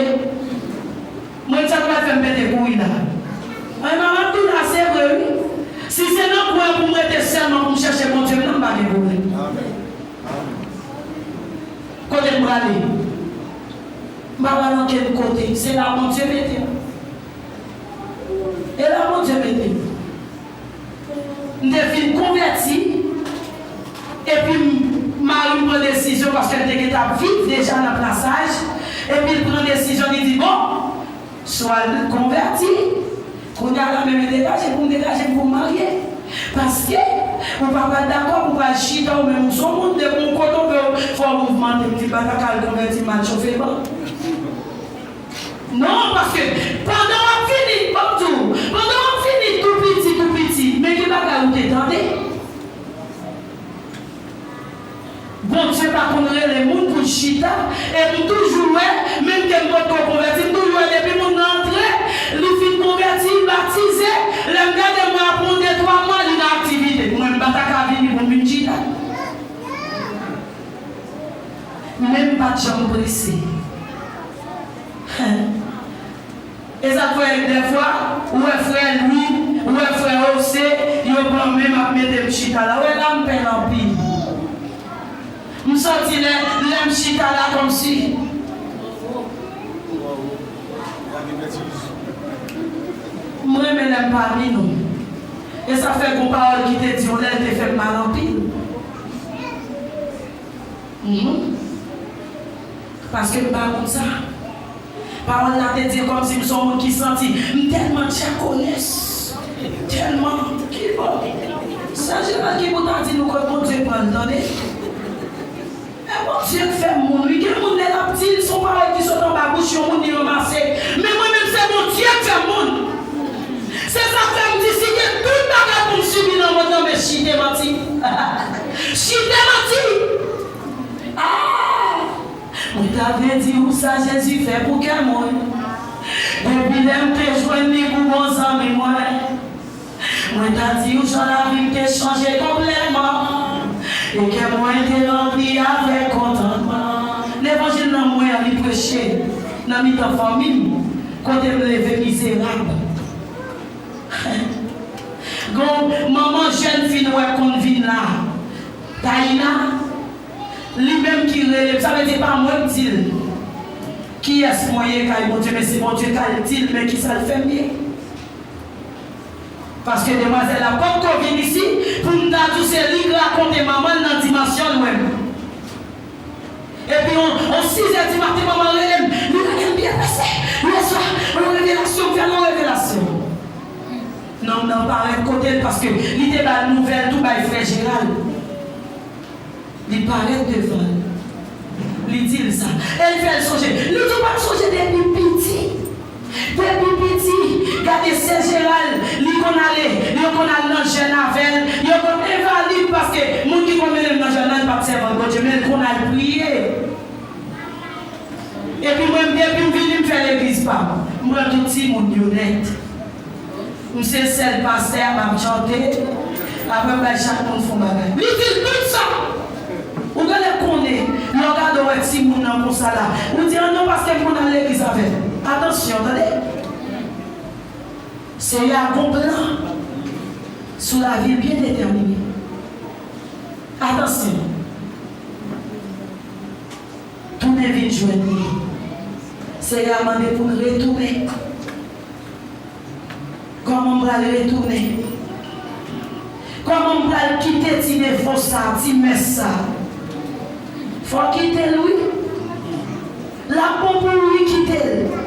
Mwen, sa k pral fè m pete kouri la? Mwen, manman, m tou la, se vre, wi. Si se nan kwen pou m rete sèlman pou m chèche Bondye m nan, m pa gen pwoblèm. Kote m prale? M pa pral ankenn kote. Se la Bondye mete m. E la Bondye mete m. M te fin konvèti, epi m, mari m pran desizyon, paske l te gentan ap viv deja nan plasaj, epi l pran desizyon, li di, bon, swa l konvèti, kounye a la men m degaje pou m degaje m pou m marye. Paske Ou pa pral dakò pou pral chita ou menm, ou se yon moun depi yon kote w vle, fò w mouvmante. M di, m pa ta ka al konvèti, m al chofe ban. Non, paske pandan w ap vini, ban m di w, pandan w ap vini tou piti, tou piti, men gen bagay ou te tande. Bondye pa konn rele moun pou l chita, epi m toujou wè, menm ke m potko konvèti, m toujou wè depi moun nan antre, li fin konvèti, li batize, lè m gade mwen apre yon de twa mwa, li nan aktivite. Mwen, m pa ta ka vini pou m vin chita. Men m pa t janm prese. E sa k fè dèfwa, ou wè frè Lwi, ou wè frè Ose, yo pran men m ap mete m chita la. Ou wè la m pè l anpil. M santi lè, lè m chita la kòmsi. M renmen lè m pami nou. E sa fè gon pawòl ki te di yon lè l te fè m mal anpil. Mhm. Paske m pa konn sa. Pawòl la te di kòmsi m se yon moun ki santi m tèlman dyakonès, tèlman ki bon. Sè Jeran ki pou ta di nou kot Bondye pran l, tande. E Bondye k fè m moun, wi. Gen moun lè l ap di l, se yon pawòl ki sot anba bouch yon moun li ranmase. Men mwen menm, se Bondye k fè m moun. Se sa k fè m di, si gen tout bagay pou m sibi nan mond nan, men chite manti. Chite manti. Ah! Mwen ta vle di ou sa Jezi fè pou kè mwen. Depi lè m te jwenn li pou bon zanmi mwen, mwen ta di ou jan lavi m te chanje konplètman. E kè mwen te ranpli avèk kontantman. Levanjil nan mwen an, li preche nan mitan fanmi m, kote m leve mizerab. Gon manman jèn fi nou wè konn vin la, Taina, li menm ki rele m, sa vle di pa mwen k di l kiyès mwen ye kay Bondye, men se Bondye k al di l, men kisa l fè m ye. Paske demwazèl la potko vin isi pou m ta di w se li k rakonte manman l nan dimansyon l wè m. Epi yon, yon sizè di maten, manman rele m, li rele m byen prese. Yèswa, yon revelasyon, m fè l yon revelasyon. Nonm nan parèt kote l paske li te ba l nouvèl tou bay frè Jeral. Li parèt devan l. Li di l sa. E l fè l sonje. Li di w pa t sonje depi piti. Depi piti, gade sè Jeral, li konn ale, yo konn al nan jèn avè l, yo konn envalid paske moun ki konn mennen l nan jèn nan, l p ap sèvant Bondye, men l konn al priye. Epi mwen, depi m vini, m fè legliz pa m. M pran tout timoun yo nèt. M se sèl pastè a, m ap chante. Apre m bay chak moun fon bagay. Li di l tout sa. Ou genlè konnen, lè w gade w wè timoun nan konsa la. Ou di, "Ah non, paske m konn al legliz avè l." Atansyon, tande. Seyè a gon plan sou lavi l byen detèmine. Atansyon. Tounen vin jwenn li. Seyè a mande pou n retounen. Kòman m pral retounen? Kòman m pral kite ti defo sa, ti mès sa? Fò w kite l wi. L ap bon pou ou wi, kite l.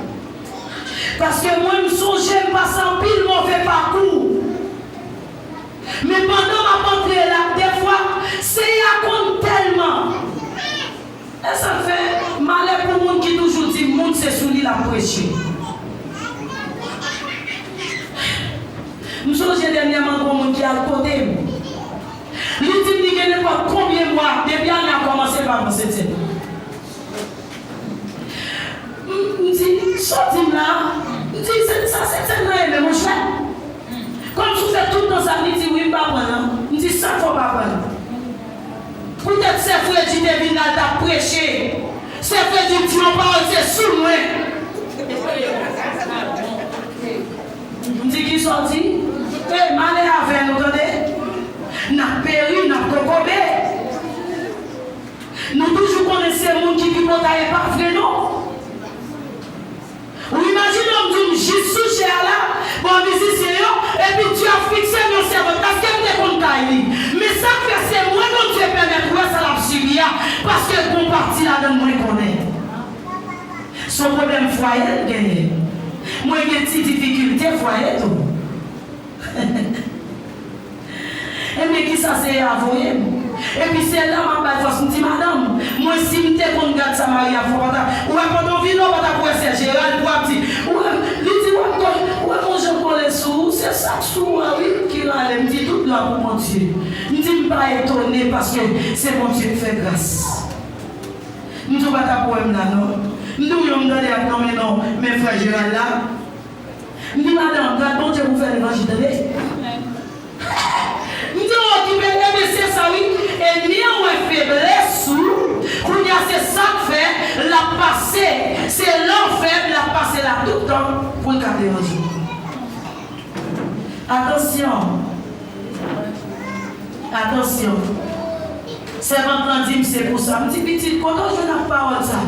Paske mwen, m sonje m pase anpil move pakou. Men pandan m ap antre la, dèfwa, Seyè a konn tèlman. E sa k fè, malè pou moun ki toujou di moun se sou li l ap preche. M sonje dènyèman gon moun ki al kote m. Li di m li gen nenpòt konbyen mwa depi ane a kòmanse pa pran setyèm. M, m di, "Sa w di m la?" M di, "Se, sa setyèm nan ye menm, monchè?" Kòmsi w fè tout tan sa, li di, "Wi, m pa pran l, non." M di, "Sa k fè w pa pran l?" Poutèt sè Fredi te vin la, l t ap preche. Sè Fredi di yon pawòl, se sou mwen. M di, "Kisa w di?" E, malè avè nou, tande. N ap peri, n ap kokobe. Nou toujou konnen se moun ki pi pòtaye, pa vre non. Ou imajine w m di w m jis sou chè a la, bò mizisyen yo, epi Dye ap fikse m yon sèvant, paske m te konn kay li. Men sa k fè se mwen Bondye pèmèt wè sa l ap sibi a, paske gon pati ladan l mwen konnen. Se yon pwoblèm fwaye l genyen. Mwen gen ti difikilte fwaye tou. Ebyen, kisa Seyè a voye m? Epi se la m ap bay fòs, m di, madanm, mwen, si m te konn gad sa Maria fè, w pa ta, ou wè, pandan w vin la, w pa ta pou wè sè Gerald pou ap di, ou wè, li di, w ap kole, ou wè, yon jan kole sou ou, se sa k sou ou a, wi, ki rale. M di, tout glwa pou Bondye. M di, m pa etone, paske se Bondye k fè gras. M di, w pa ta pou wè m la, non. M di, w yon m tande ap nonmen non, men frè Gerald la. M di, madanm, gad Bondye pou fè levanjil, tande. M di, w okipe, ebyen, se sa, wi. Ènmi an wè feblès ou, kounye a, se sa k fè, l ap pase, se lè w fèb, l ap pase la tout tan pou l ka deranje w. Atansyon! Atansyon! Sèvant lan di m, se pou sa. M di, pitit, kote w jwenn ak pawòl sa?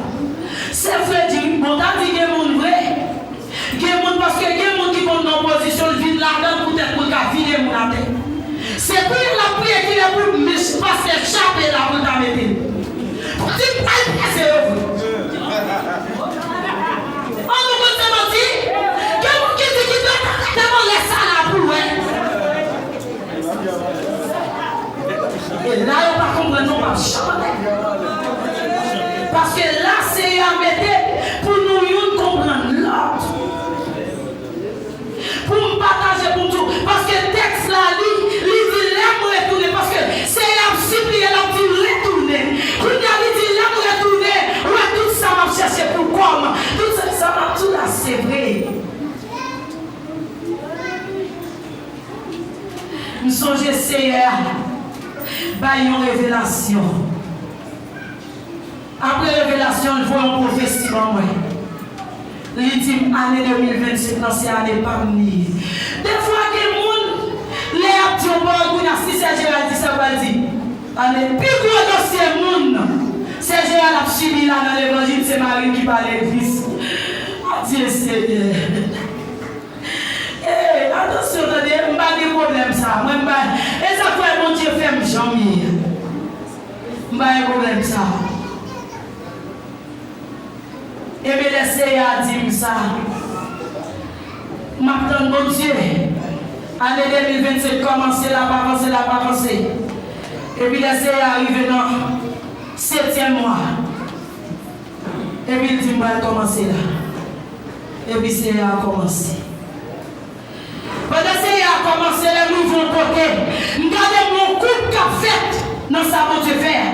Se vre, di, bon, ta di gen moun vre. Gen moun, paske gen moun ki konn nan pozisyon, l vin ladan l poutèt pou l ka vide moun atè. Se priye l ap priye kilè pou mèch pastè chape la pou l ta mete l. Pou di, al pase yo vre. An nou konn se manti? Gen moun ki di ki dwe ta rete nan lè sa la pou l wè. E la yo pa konprann non, p ap janm anlè. Paske la Seyè a mete pou nou youn konprann lòt. Pou m pataje, pou m di w, paske tèks la, li, li di, lè m retounen, paske Seyè a ap sipliye, l ap di, retounen. Kounye a, li di, lè m retounen, ou wè tout sa m ap chèche pou kò m. Tout sa, sa m ap di w la, se vre. M sonje Seyè a bay yon revelasyon. Apre revelasyon, l voye yon pwofesi ban mwen. Li di m, ane de mil vennsenk lan se ane pa m li ye. Defwa, gen moun, lè y ap di yon pawòl, kounye a, si sè Gerald di sa, yo pral di, ane, pi gwo dosye moun sè Gerald ap sibi la nan levanjil, se mari l ki pa legliz. Adye, Senyè. Ey, atansyon, tande, m pa gen pwoblèm sa. Mwen, m pa, e sa k fè Bondye fè m jan m ye. M pa gen pwoblèm sa. Ebyen, lè Seyè a di m sa, m ap tann Bondye. Ane de mil vennsenk kòmanse, l ap avanse, l ap avanse. Epi lè Seyè a rive nan setyèm mwa, epi l di m pral kòmanse la. Epi Seyè a kòmanse. Pandan Seyè a kòmanse, lè m rive yon kote, m gade m yon kout k ap fèt nan sa Bondye fè a.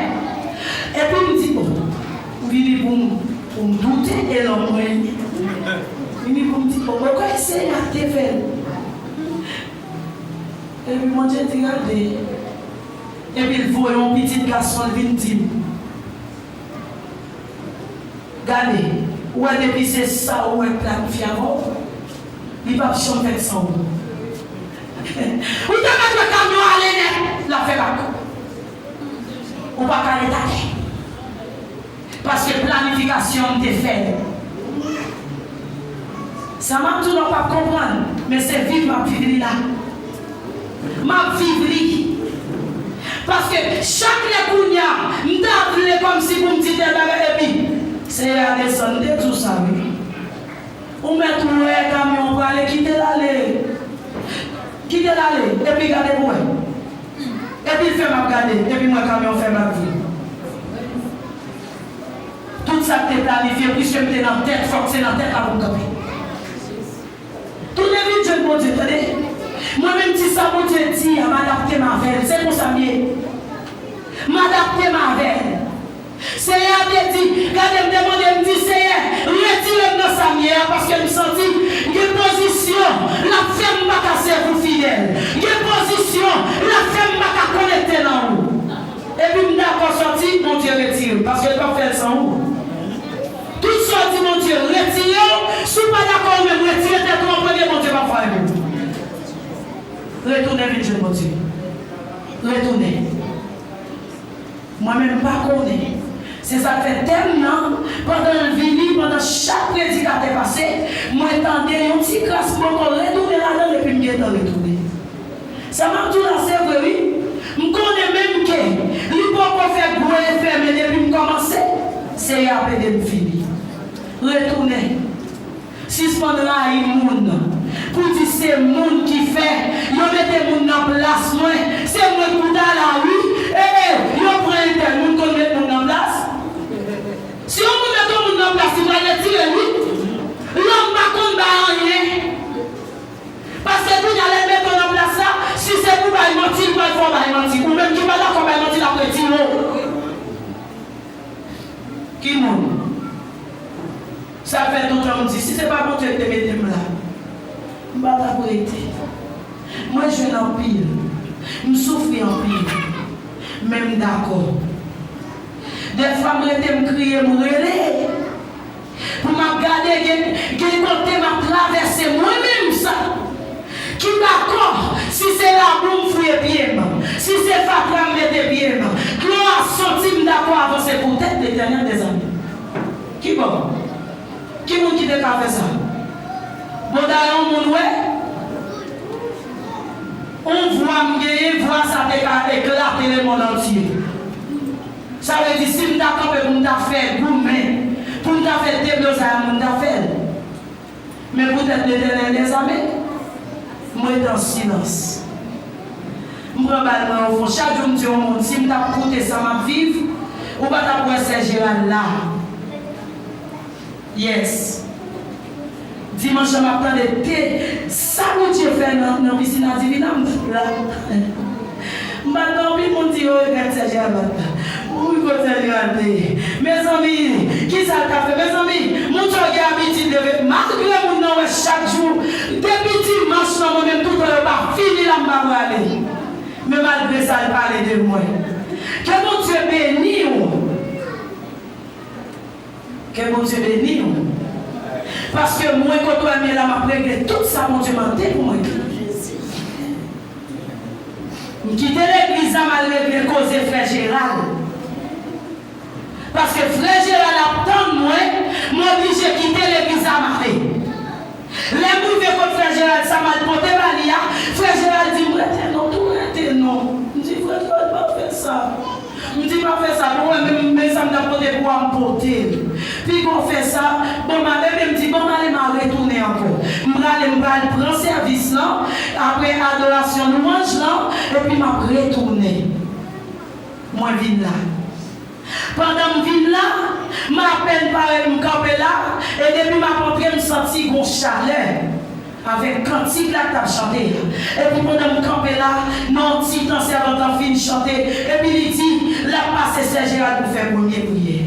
Epi m di, o, m vini pou m, pou m doute e lòm mwen. M vini pou m di, o, ou kwè Seyè a te fè l? Epi Bondye di, gade. Epi l voye yon pitit gason, l vin di m, gade, ou wè depi se sa ou wè k planifye avè w, li p ap janm fèt san ou. Ou te mèt wè kamyon ale nèt, l ap fè bak. Ou pa ka ret atè. Paske planifikasyon m te fè l. Sa m ap di w la w p ap konprann, men se viv m ap viv li la. M ap viv li. Paske chak lè kounye a, m ta vle kòmsi pou m di tèl bagay, epi Seyè a desann, m te di w sa, wi. Ou mèt wè kamyon prale, kite l ale. Kite l ale, epi gade pou wè. Epi l fè m ap gade, epi m wè kamyon fè bak vre. Tout sa k te planifye, piske m te nan tèt, fòk se nan tèt la pou m kanpe. Tounen vin jwenn Bondye, tande. Mwen menm, ti sa Bondye di a, m adapte m avè l. Se konsa m ye. M adapte m avè l. Seyè a te di, gade, m te mande, m di, Seyè, retire m nan sa m ye a, paske m santi gen pozisyon l ap fè m pa ka sèvi w fidèl. Gen pozisyon l ap fè m pa ka konekte nan ou. Epi m dakò sòti, Bondye retire m, paske l p ap fè l san ou. Tout sa w di Bondye retire w, si w pa dakò ou menm, retire tèt ou an premye, Bondye p ap fè anyen pou ou. Retounen vin jwenn Bondye. Retounen. Mwen menm m pa konnen. Se sa k fè tèm nan, pandan l vini, pandan chak predikatè pase, mwen tande yon ti kras, m poko retounen ladan l epi m gentan retounen. Sa m ap di w la, se vre wi. M konnen menm ke li poko fè gwo efè, men depi m kòmanse, Seyè ap ede m fini. Retounen. Sispann rayi moun pou di se moun ki fè yo Mete moun nan plas mwen, se mwen ki pou ta la wi. E, e, yo pran entèl, moun konn met moun nan plas. Si yon moun met yon moun nan plas, li pral retire l wi. Lòm pa konn bay anyen. Paske kounye a lè l mete w nan plas la, si se pou bay manti, li pral fè w bay manti. Ou menm ki pa dakò bay manti, l ap retire w. Ki moun? Sa fè toutan m di, si se pa Bondye ki te mete m la, m pa t ap rete. Mwen jwenn anpil, m soufri anpil, men m dakò. Dèfwa m rete, m kriye, m rele. Pou m ap gade, gen, gen kote m ap travèse mwen menm sa. Ki dakò, si se labou m fouye pye m, si se fatra m mete pye m, dlo a soti, m dakò avanse poutèt Letènèl dèzame. Ki bò? Ki moun ki te ka fè sa? Bonda yon moun wè? On vwa m genyen, vwa sa te ka eklate lemonn antye. Sa vle di, si m ta kanpe pou m ta fè goumen, pou m ta fè deblozay, m ta fè l. Men poutèt Letènèl dèzame, m rete an silans. M pran bal mwen ofon. Chak jou m di yon moun, si m t ap koute sa m ap viv, ou pa t ap wè sè Gerald la. Yes. Dimanch lan m ap tande te, sa Bondye fè nan, nan pisin a Divina, m t ap la. M pa t nan anpil moun di yo regrèt sè Gerald la. Wi, kot sè Gerald te ye? Mezanmi, kisa l t ap fè? Mezanmi, moun sa yo gen abitid leve. Malgre moun nan wè chak jou, depi dimanch lan, mwen menm toutan yo pa fini la, m pa prale. Men malgre sa, l pale de mwen. Ke Bondye beni w. Ke Bondye beni w. Paske mwen kote w ye la, m ap regle tout sa Bondye mande pou mwen. M kite legliz la, m al regle koze frè Gerald. Paske frè Gerald ap tann mwen, m oblije kite legliz la, m ale. Lè m rive kot frè Gerald, sa m al pote ba li a, frè Gerald di m, "Rete non, tou rete non." M di, "Frè Gerald, pa fè sa." M di, "Pa fè sa, bon, men, men sa m t ap pote pou w a, m pote l." Piga w fè sa, bon, m ale, men m di, "Bon, m ale, m a retounen ankò." M prale, m pral pran sèvis lan, apre adorasyon lwanj lan, epi m ap retounen. Mwen vin la. Pandan m vin la, m apèn parèt, m kanpe la, e depi m ap antre, m santi gon chalè avèk kantik la k t ap chante a. Epi pandan m kanpe la, nan yon ti tan, sèvant lan fin chante, epi li di, l ap pase sè Gerald pou fè premye priyè.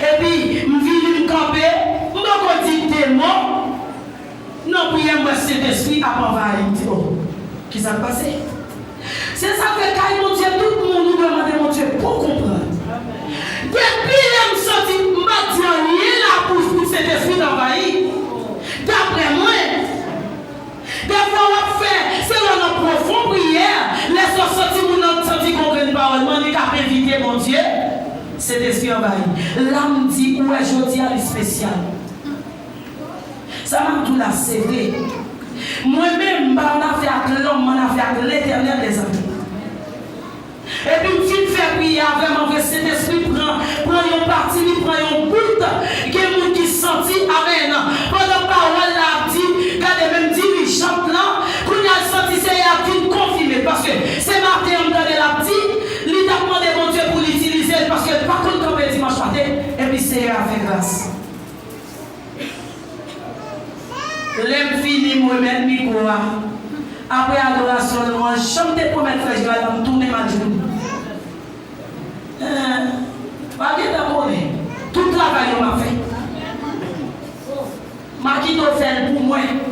Epi, m vini, m kanpe, m poko di de mo. Nan priyè, m wè Sentespri ap anvayi m. M di, "O, kisa k pase?" Se sa k fè kay Bondye, tout moun ou dwe mande Bondye pou konprann. Depi lè m soti, m pa di anyen la pou, pou Sentespri t anvayi. Daprè mwen, defwa w ap fè, se lè w nan pwofon priyè, lè sa w santi moun nan santi gon grenn pawòl, m annik ap envite Bondye, Sentespri anvayi. La m di, ou wè jodi a li espesyal. Sa m ap di w la, se vre. Mwen menm, m pa annafè ak lòm, m annafè ak Letènèl dèzame. Epi m fin fè priyè a, vrèman vre, Sentespri pran, pran yon pati, li pran yon bout. Gen moun ki santi, amèn. Pandan pawòl la ap di, gade menm dirijant lan, kounye a l santi Seyè a ap vin konfime. Paske se maten an m tande l ap di, li t ap mande Bondye pou l itilize l, paske l pa konn kanpe dimanch maten, epi Seyè a fè gras. Lè m fini, m remèt mikwo a. Apre adorasyon lwanj, jan m te pwomèt frè Gerald la, m tounen m al jwenn li. Eh, pa gentan konnen. Tout travay yo m ap fè. M a kite w fè l pou mwen.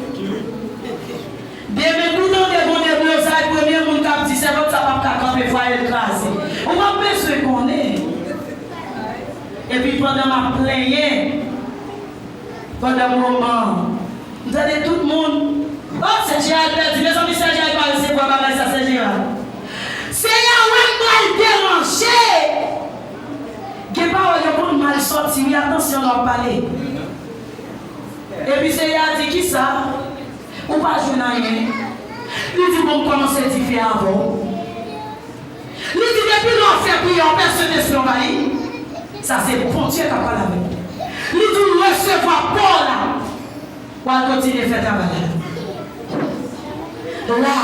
Demen, tou tande gon deblozay, premye moun k ap di, "Sèvant sa p ap ka kanpe, fwaye l kraze." Ou p ap bezwen konnen. Epi pandan m ap plenyen, pandan moman an, m tande tout moun, "O, sè Gerald pèdi, mezanmi, sè Gerald pa resevwa bagay sa, sè Gerald." Seyè a wè m pral deranje. Gen pawòl yo konn mal sòti, wi, atansyon lè w ap pale. Epi Seyè a di, "Kisa? Ou pa jwenn anyen?" Li di, "Bon, m kòmanse dife avè w." Li di, "Depi lè w fè priyè, w pè Sentespri anvayi." Sa se Bondye k ap pale avè w. Li di, "W resevwa pa w la, w al kontinye fè travay la." La,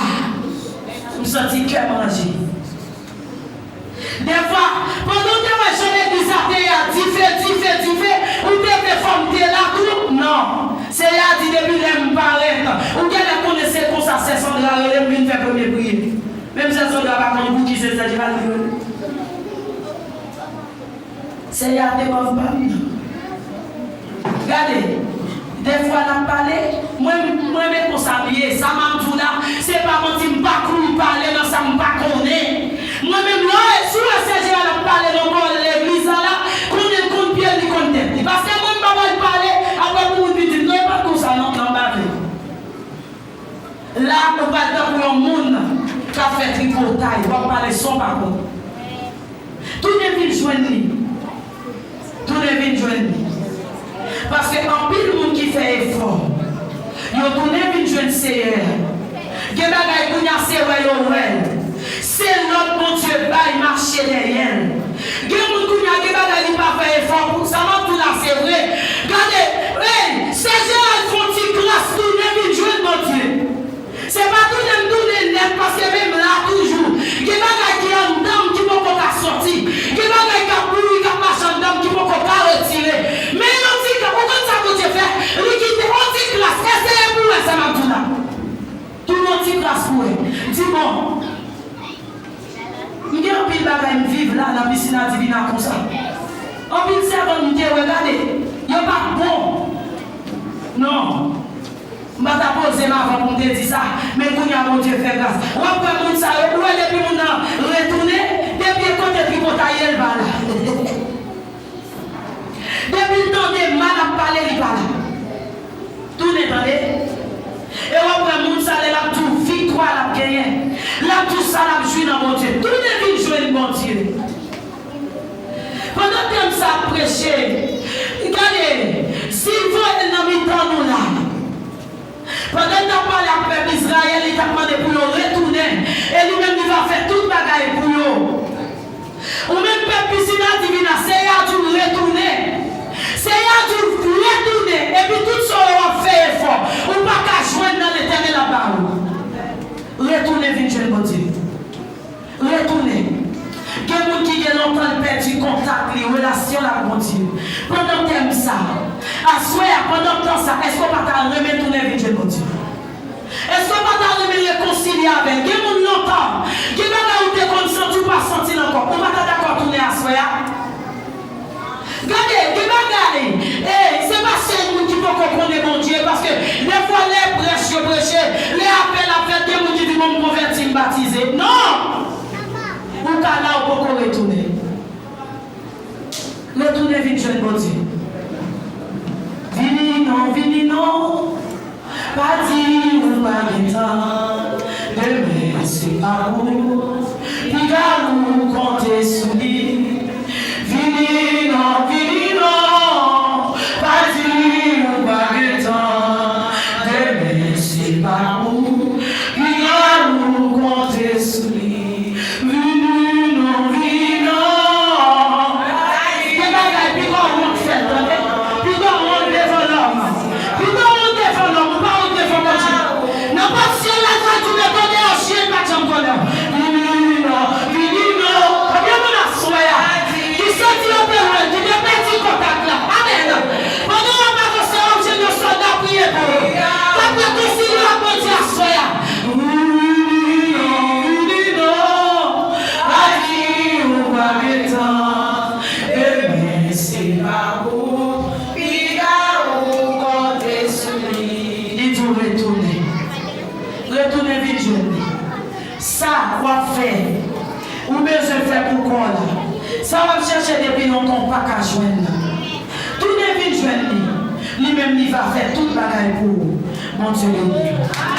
m santi kè m ranje. Dèfwa, pandan w te wè jan legliz la te ye a, dife, dife, dife, ou te vle fò m te la tou? Non. Seyè a di, depi lè m parèt, ou genlè konnen se konsa sè Sandra rele m vin fè premye priyè. Menm sè Sandra pa konn pou ki se sè Jewal li rele. Seyè a te ban m pa m nan. Gade, dèfwa n ap pale, mwen, mwen renmen konsa m ye, sa m ap di w la, se pa manti, m pa kouri pale nan sa m pa konnen. Mwen menm, lè w, si w wè sè Jewal ap pale nan bò legliz la la, konnen l konn pye l, li konn tèt li. Paske mwen, m pa pral pale, apre pou moun vin di m, non, e pa t konsa non, non, m pa vle. La, ou pral tankou yon moun k ap fè tripotay, w ap pale san w pa konn. Tounen vin jwenn li. Tounen vin jwenn li. Paske anpil moun ki fè efò, yo tounen vin jwenn Seyè. Gen bagay kounye a se wè yo wè l. Se lòd Bondye bay, mache dèyè l. Gen moun kounye a, gen bagay li pa fè efò pou sa, m ap di w la, se vre. Gade, ey, sè Jewal fè yon ti kras, tounen vin jwenn Bondye. Se pa tounen m tounen nèt, paske men m la toujou. Gen bagay ki anndan m ki poko ka sòti. Gen bagay k ap bouri, k ap mache anndan m ki poko ka retire. Men yon ti kras, ou konn sa Bondye fè? Li kite yon ti kras, eseye pou w wè sa m ap di w la. Tounen yon ti kras pou w wè. Di bon. M gen anpil bagay m viv la nan pisin a divina konsa. Anpil sèvant m te wè, gade, yo pa t bon. Non. M pa ta poze m avan pou m te di sa, men kounye a Bondye fè gras. W ap wè moun sa yo, ou wè depi moun nan retounen, depi e kote tripotay ye, l pa la. Depi l tande mal ap pale, li pa la. Tounen tande. E w ap wè moun sa, lè l ap di w viktwa l ap genyen, l ap di w sa l ap jwi nan Bondye. Tounen vin jwenn Bondye. Pandan tèm sa ap preche, gade, si l voye l nan mitan nou la. Pandan l t ap pale ak pèp Izrayèl, li t ap mande pou yo retounen, e li menm li va fè tout bagay pou yo. Ou menm pèp pisin a divina, Seyè a di w retounen. Seyè a di w retounen, epi tout sa w ap fè efò, ou pa ka jwenn nan Letènèl ap ba ou. Retounen vin jwenn Bondye. Retounen. Gen moun ki gen lontan l pèdi kontak li, relasyon l ak Bondye. Pandan tèm sa, aswè a, pandan tan sa, èske w pa ta renmen tounen vin jwenn Bondye? Èske w pa ta renmen rekonsilye avè l? Gen moun lontan, gen bagay ou te konn santi ou pa santi l ankò. Ou pa ta dakò tounen aswè a? Gade, gen bagay, e, se pa sèl moun ki poko konnen Bondye, paske dèfwa lè prèch yo preche, lè apèl ap fèt, gen moun ki di, bon, m konvèti, m batize. Non! Ou ka la, ou poko retounen. Retounen vin jwenn Bondye. Vini non, vini non. Pa di ou pa gen tan. Demen se pa ou. Piga ou konte sou li. Vini non, vini non. Pa di ou pa gen tan. Demen se pa ou. Piga ou konte sou li. Vini non, vini non. Gen bagay piga w wont fè l, tande. Piga w wont devan lòm. Piga w wont devan lòm, ou pa wont devan Bondye. Nan pòt syèl la, sa di w, men tande, an, chyen pa janm konnen w. Vini non, vini non. Konbyen moun aswè a ki santi yo te lwen, ki te pèdi kontak la? Amèn. Pandan w ap avanse, w ap jwenn yon sòlda priye pou ou. W ap rekonsilye ak Bondye aswè a. Vini non, vini non. Pa di ou pa gen tan. Demen se pa ou. Piga ou konte sou li. Li di w retounen. Retounen vin jwenn li. Sa w ap fè, ou bezwen fè pou kò w la. Sa w ap chèche depi lontan, ou pa ka jwenn nan. Tounen vin jwenn li. Li menm, li va fè tout bagay pou ou. Bondye beni w.